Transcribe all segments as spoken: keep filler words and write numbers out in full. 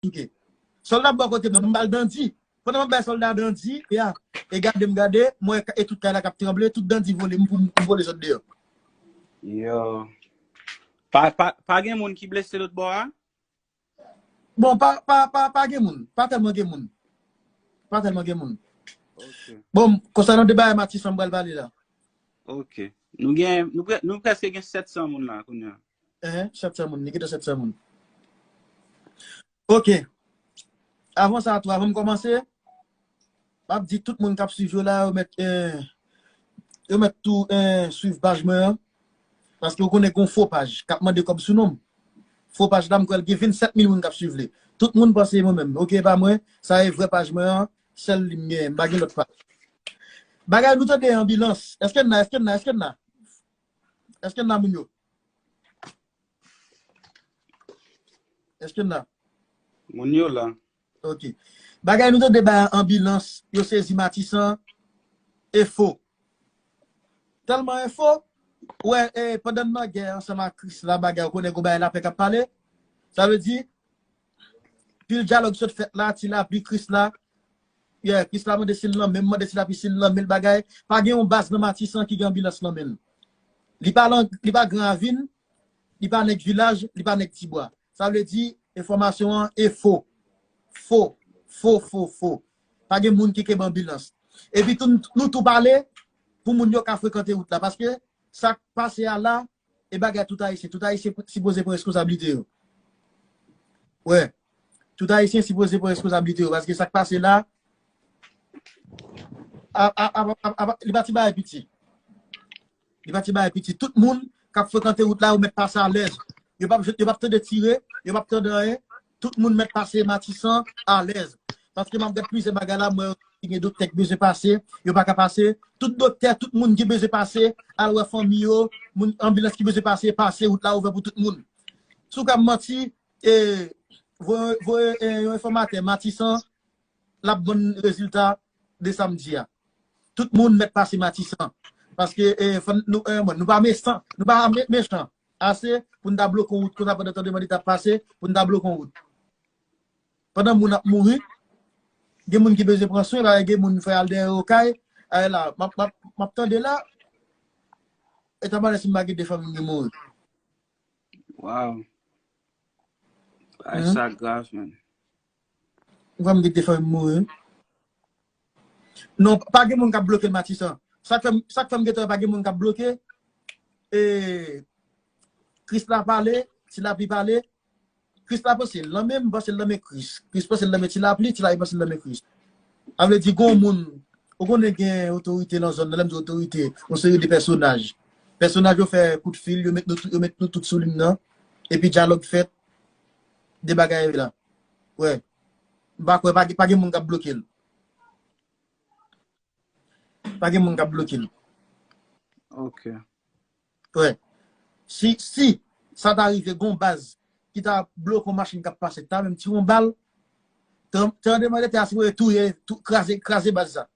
souke. Sòlda bò kote mwen, m ba l dandi. Pandan m ap bay sòlda dandi, ya, e gade m gade, mwen e tout kay la k ap tranble, tout dandi vole, m pou m vole sot deyò. Yo. Pa, pa, pa gen moun ki blese lòt bò a? Bon, pa, pa, pa, pa gen moun. Pa tèlman gen moun. Pa tèlman gen moun. Ok. Bon, konsènan de bagay Matisan m pral pale la. Ok. Nou gen, nou, pre- nou prèske gen sèt san moun la kounye a. Hein, sèt san moun, li gentan sèt san moun. Ok. Avan sa tou, avan m kòmanse, m ap di tout moun k ap swiv yo la, yo mèt, eh, yo mèt tou eh, swiv paj mwen an. Paske ou konnen gen yon fo paj k ap mande kòb sou non m. Fo paj la, m kwè l gen vennsèt mil moun k ap swiv li. Tout moun panse e mwen menm. Ok, e pa mwen, sa e vrè paj mwen an, sèl li m genyen, m pa gen lòt paj. Bagay nou tande anbilans. Èske n la, èske n la, èske n la? Èske n la, moun yo? Èske n la? Moun yo la. Ok. Bagay nou tande ba anbilans, yo sezi Matisan, e fo. Tèlman e fo, wè, e, pandan n nan gè ansanm ak Krisla, bagay, ou konnen gon bagay lapè k ap pale. Sa vle di, pil dyalòg sot fèt la, Ti Lapli, Krisla. Yeah, Krisla mande si l nan men m, mande Ti Lapli si l nan men l, bagay. Pa gen yon baz nan Matisan ki gen anbilans nan men l. Li pa lan, li pa Gran Ravin, li pa nèg vilaj, li pa nèg Tibwa. Sa vle di, enfòmasyon an e fo. Fo. Fo, fo, fo. Pa gen moun ki kenbe anbilans. Epi tou, nou tou pale pou moun yo ka frekante wout la. Paske sa k pase a la, e bagay tout Ayisyen. Tout Ayisyen sipoze pran reskonsablite yo. Wè. Tout Ayisyen sipoze pran reskonsablite yo. Paske sa k pase la, a, a, a, a, a, li pa ti bagay piti. Li pa ti bagay piti. Tout moun k ap frekante wout la, yo mèt pase alèz. Yo p ap, yo p ap tande tire, yo p ap tande anyen. Tout moun mèt pase Matisan alèz. Paske m ap gad plizyè bagay la, mwen, ki gen doktè ki bezwen pase, yo pa ka pase. Tout doktè, tout moun ki bezwen pase, al wè fanmi yo, moun anbilans ki bezwen pase, pase, wout la ouvè pou tout moun. Si w ka manti, e, voye, voye e, yon enfòmatè Matisan, l ap ban n rezilta de sa m di a. Tout moun mèt pase Matisan. Paske e, fò n- nou, e, bon, nou pa mechan, nou pa me- mechan ase pou n ta bloke yon wout konsa pandan tan demann ta pase, pou n ta bloke yon wout. Pandan moun ap mouri, gen moun ki bezwen pran swen, la, gen moun fè al dèyè yo kay, ay la, m ap- m ap- m ap tande la, e ta pale si m pa gen de fanmi ki mouri. Wow. Ay, sa grav, man. Ou pa m gen de fanmi mouri. Non, pa gen moun k ap bloke l Matisan. Sa k fè m- sa k fè m gentan pa gen moun k ap bloke. E, Krisla pale, Ti Lapli pale. Krisla panse l nan men m, m panse l nan men Kris. Kris panse l nan men Ti Lapli, Ti Lapli panse l nan men Kris. Sa vle di, gon moun, ou konnen gen otorite nan zòn nan, lè m di otorite, yon seri de pèsonaj. Pèsonaj yo fè kout fil, yo met nou, tout- yo met nou tout sou liy nan. Epi dyalòg fèt, de bagay la. Wè. M pa kwè, pa, pa gen moun k ap bloke l. Pa gen moun k ap bloke l. Ok. Wè. Si, si sa ta rive gon baz ki ta bloke yon machin k ap pase, ta menm tire yon bal, tan- tandeman de tè a sipoze touye, tou, kraze, kraze baz sa.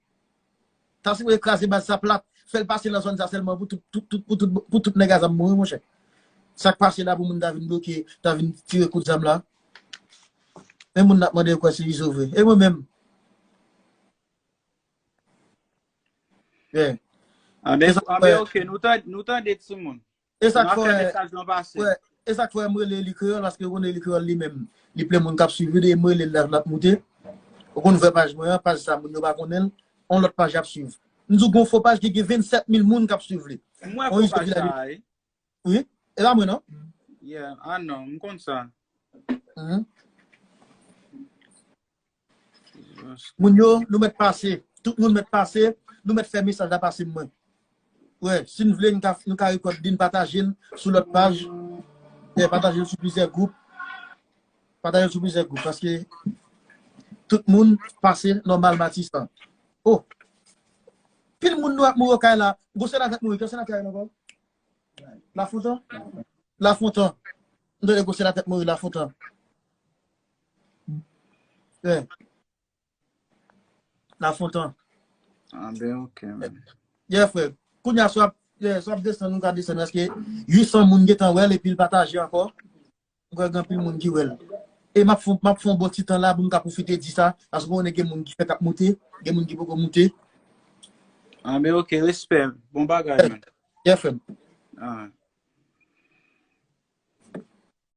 Ta sipoze kraze baz sa plat, fè l pase nan zòn sa sèlman pou tout, tout, tout, pou tout, pou tout nèg a zam mouri, monchè. Sa k pase la pou moun ta vin bloke, ta vin tire kout zam la? Men moun n ap mande yo kwè se izo vre. E mwen menm? Yeah. Anben, anben, ok, nou tande, nou tande timoun. E sa k Nou ap fè fè, mesaj lan pase. Wè, e sa k fè m rele li kreyòl, paske ou konnen li kreyòl li menm. Li plen moun k ap swiv li, e m rele l la, l ap moute. Ou konn vrè paj mwen an, paj sa moun yo pa konnen l, on lòt paj y ap swiv. M di w gon fo paj ki gen vennsèt mil moun k ap swiv li. Mwen On fo izo paj ki la sa, wi. Wi, e pa mwen non. Yeah, ah non, m konn sa. Mhm. Moun yo, nou mèt pase. Tout moun mèt pase. Nou mèt fè mesaj la pase mwen. Wè, si n vle, n ka, nou ka rekòd li, n pataje l sou lòt paj. Wè, pataje l sou plizyè gwoup. Pataje l sou plizyè gwoup. Paske tout moun pase nòmal Matisan. Oh! Pil moun nou ap mouri kay la. Gwo senatè mouri. Ki senatè ankò? Lafontan? Lafontan. M tande gwo senatè mouri Lafontan. Yeah. Lafontan. Ah ben, ok, man. Yeah, frè. Kounye a, si w ap, yeah, si w ap desann, nou ka desann, paske uit san moun gentan wè l, epi l pataje ankò. M kwè gen anpil moun ki wè l. e m ap fè m ap fè yon bon ti tan la pou m ka pwofite di sa, paske konnen gen moun ki fèk ap moute, gen moun ki poko moute. Ah, men ok, respè. Bon bagay, man. Yeah, frè m. Ah.